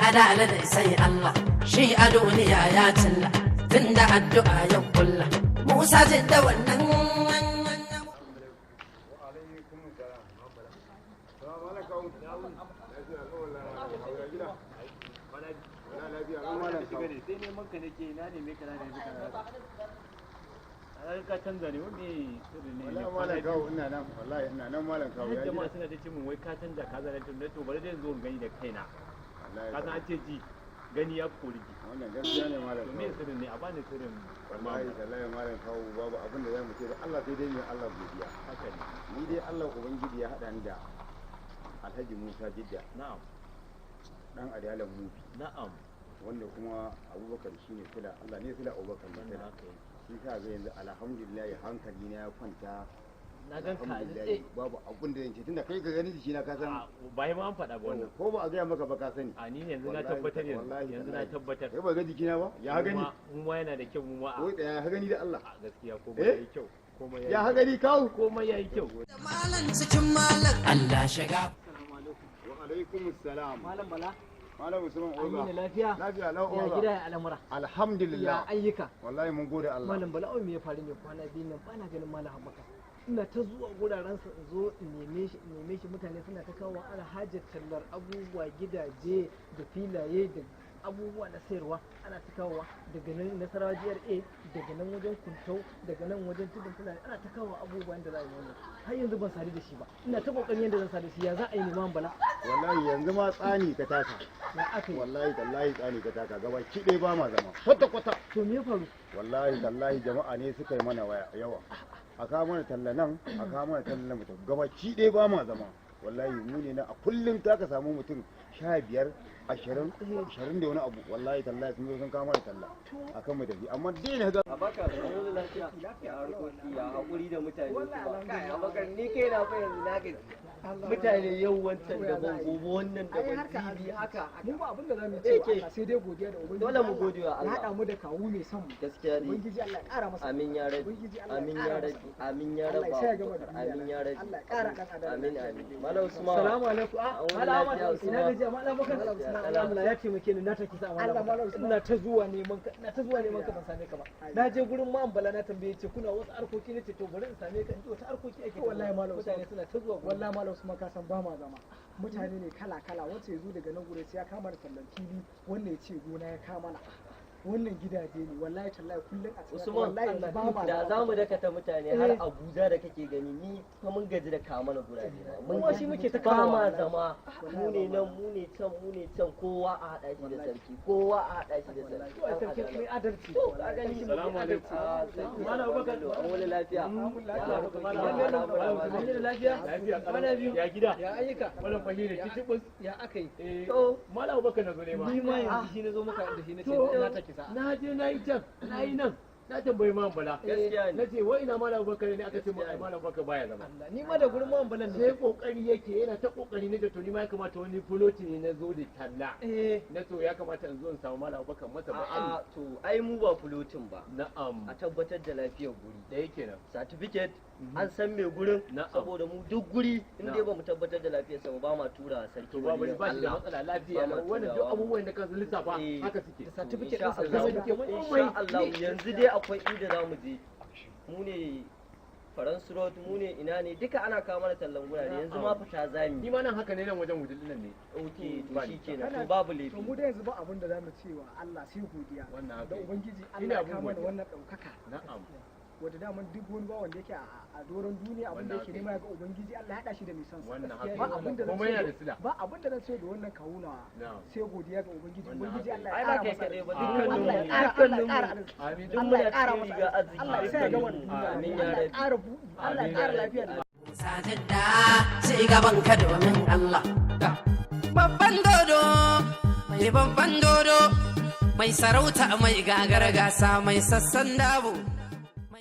Adala da sai Allah, shi a duniya ya cilla, tunda addu'a ya kulla. Musa Jidda wannan. Alaikum salam. Salamu alaikum. Lafiya lau wallahi. Haura gida. Wala lafiya lau malam kawo. Sai neman ka nake, na neme ka, na neme ka, na rasa. Ka canza ne, wani sirri ne? Wallahi malam kawo, ina nan, wallahi ina nan malam kawo, ya jama'a gida. Suna ta ce min wai ka canza, ka zana tun to bari dai zo in gani da kaina. Wallahi Ka san an ce ji gani ya kori ji. Wannan gaskiya ne malam To me kawo. sirrin ne? A bani sirrin. Wallahi tallahi malam kawo, babu abin da zamu ce da Allah sai dai mu yi Allah godiya. Haka ne. Ni dai Allah Ubangiji ya haɗa ni da Alhaji Musa Jidda, dan adalan Mubi, wanda kuma Abubakar shine sila, Allah ne sila, Abubakar ne Wannan sila. haka yake. Shi sa ga yanzu alhamdulillah hankali na ya kwanta. Na gan ka a Alhamdulillah, nitse. babu abun da zan ce tunda kai ka gani jikina ka san. A, ba yi ma an faɗa ba wannan. Ko ba a gaya maka ba ka sani. A, ni yanzu na Wallahi, tabbatar yanzu. wallahi, Yanzu na tallahi. tabbatar. Kai ba ga jikina ba ya gani. Mu ma yana da kyau mu ma. Ko ya ha gani da Allah? A gaskiya komai Eh? yayi kyau, komai yayi Ya ha kyau. gani kawo? Komai yayi kyau. Malam cikin malam Allah shiga. Wa alaikum assalam. Malam Bala, Malam Usman an yi Oga. ni lafiya? Lafiya lau Ya Oga. gida, ya al'amura? Alhamdulillah. Ya ayyuka? Wallahi mun gode Allah. Malam Bala, oi me ya faru ne kwana biyu nan bana ganin Malam Abubakar? Ina ta zuwa guraren sa in zo in neme shi, in neme shi, mutane suna ta kawo ana hajar tallar abubuwa, gidaje da filaye da abubuwa na sayarwa, ana ta kawowa daga nan Nasarawa GRA, daga nan wajen Kuntau, daga nan wajen Tudun Fulani, ana ta kawo abubuwan da za a yi wannan. Har yanzu ban sadu da shi ba. Ina ta kokarin yadda zan sadu da shi. Ya za a yi ne, Malam Bala? Wallahi yanzu ma tsani ka taka. Ya aka yi? Wallahi tallahi tsani ka taka, gaba ki ɗaya ba ma zama kwata kwata. To me ya faru? Wallahi tallahi jama'a ne suka yi mana waya yawa, a kawo mana talla nan, a kawo mana talla nan, mutum gaba ki ɗaya ba ma zama. Wallahi mu ne na a kullum ta ka samu mutum 15, 20, 20 da wani abu. Wallahi tallahi sun zo sun kawo mana talla akan mu tafi, amma dai na ga Abakar, wani lafiya, ya harkoki, ya haƙuri da mutane kuma. Kai, Abakar, ni kai na fa yanzu na gaji. Mutane yau wancan daban, gobe wannan daban, jibi haka. Mu ba abin da zamu ce ce wa Allah, sai dai godiya da Ubangiji. Dole mu gode wa Ya Allah. haɗa mu da kawu mai son mu. Gaskiya ne. Ubangiji Allah ya ƙara masa. Amin ya rabi. Ubangiji Allah ya Amin ƙara ya masa. rabi. Amin ya Allah rabi. ya sa ya gama da Abubakar. duniya Amin ya rabi. Allah ya ƙara dan adam. Amin amin. Malam Usman. Salamu alaikum. Ah, An wuni Malam Ahmad, lafiya, ina Usman. gajiya, Malam Bakar. Lafiya, Allah ya taimake ni na take sa Allah, Malam Usman. Ina ta zuwa neman ka, ina ta zuwa neman ka, ban same ka ba. Na je gurin Malam Bala na tambaye, ce kuna wasu harkoki, nace to bari in same ka in ji wata harkoki ake. Wallahi Malam Usman. Mutane suna ta zuwa gurin. Wallahi Malam Usman, ka san ba ma zama. Mutane ne kala kala, wacce ya zo daga nan gurin sai ya kama da tallan fili, wannan ya ce gona ya kama na, wannan gidaje ne. Wallahi tallahi kullum a cikin Usman, wallahi yanzu ba ma da zama. za mu dakata mutane har Abuja da kake gani, ni fa mun gaji da kawo mana gurare. Mun Kuma shi muke ta ba kawowa. ma zama, mu ne nan, mu ne can, mu ne can, kowa a haɗa shi da sarki, kowa a haɗa shi da sarki. To ai sarki mai adalci. To ka gani. Salamu alaikum. Ah, sarki. Malam Abubakar. An wani lafiya. Ya harkoki, ya al'amura, An yi lafiya? Lafiya. Kwana biyu. Ya gida? Ya ayyuka? Malam Fahimi kitibus. Ya aka yi? Eh, To. Malam Abubakar na zo nema. Ni ma yanzu shi na zo maka da shi, na ce To, na take sa'a. na je na yi can, na yi nan, na tambayi Malam Bala. Gaskiya Na ne. ce wai ina Malam Abubakar ne? Aka ce mun ai Malam Abubakar baya zama. Allah, ni ma da gurin Malam Bala Sai ne. kokari yake, yana ta kokari ne da to ni ma ya kamata wani fuloti ne na zo da talla. Na to ya kamata in zo in samu Malam Abubakar masa bayani. A'a, to ai mu ba fulotin ba. Na'am. A tabbatar da lafiyar guri. Da yake nan. Certificate an san mai gurin, saboda mu duk guri in dai ba mu tabbatar da lafiyarsa ba, ba ma tura sarki To babu waliyin ba shi da Allah. matsala, lafiya Ba ma lau. Wannan duk turawa. abubuwan da ka lissafa haka suke. Da certificate Insha ɗinsa Allah. zama Insha Allah yanzu dai akwai inda za mu je. Mu ne Faransu Road, mu ne ina ne, duka ana kawo mana tallan gurare, yanzu ma fita zami. Ni ma nan haka ne, nan wajen Wudil nan ne. Ok, to Ba shi ni. kenan, to babu To laifi. mu da yanzu ba abin da zamu ce wa Allah sai godiya Wannan haka da yake. Ubangiji Ina Allah ya abin kama da godiya. wannan ɗaukaka, wadda daman duk wani bawan da yake a doron duniya abin da Wannan yake haka nema ya ga Ubangiji Allah ya haɗa shi da mai son sa. Wannan haka Ba abin da zan Kuma ce yana da sila. ba abin da zan ce da wannan kawuna sai godiya ga Ubangiji. Wannan Ubangiji haka Allah ya Ai ba ƙara kai masa kaɗai ba, arziki. dukkanin Allah ya mu, ƙara Allah ya dukkanin ƙara mu. arziki. Amin. Duk Allah muna ya ƙara cikin masa riga arziki. arziki. Allah ya sa ya gama da Dukkanin mu. duniya. Amin ya Allah ya rabi. ƙara buɗi. Allah ya ƙara lafiya da Musa Jidda ci gaban ka domin Allah. Babban dodo, mai babban dodo, mai sarauta, mai gagar gasa, mai sassan dabo.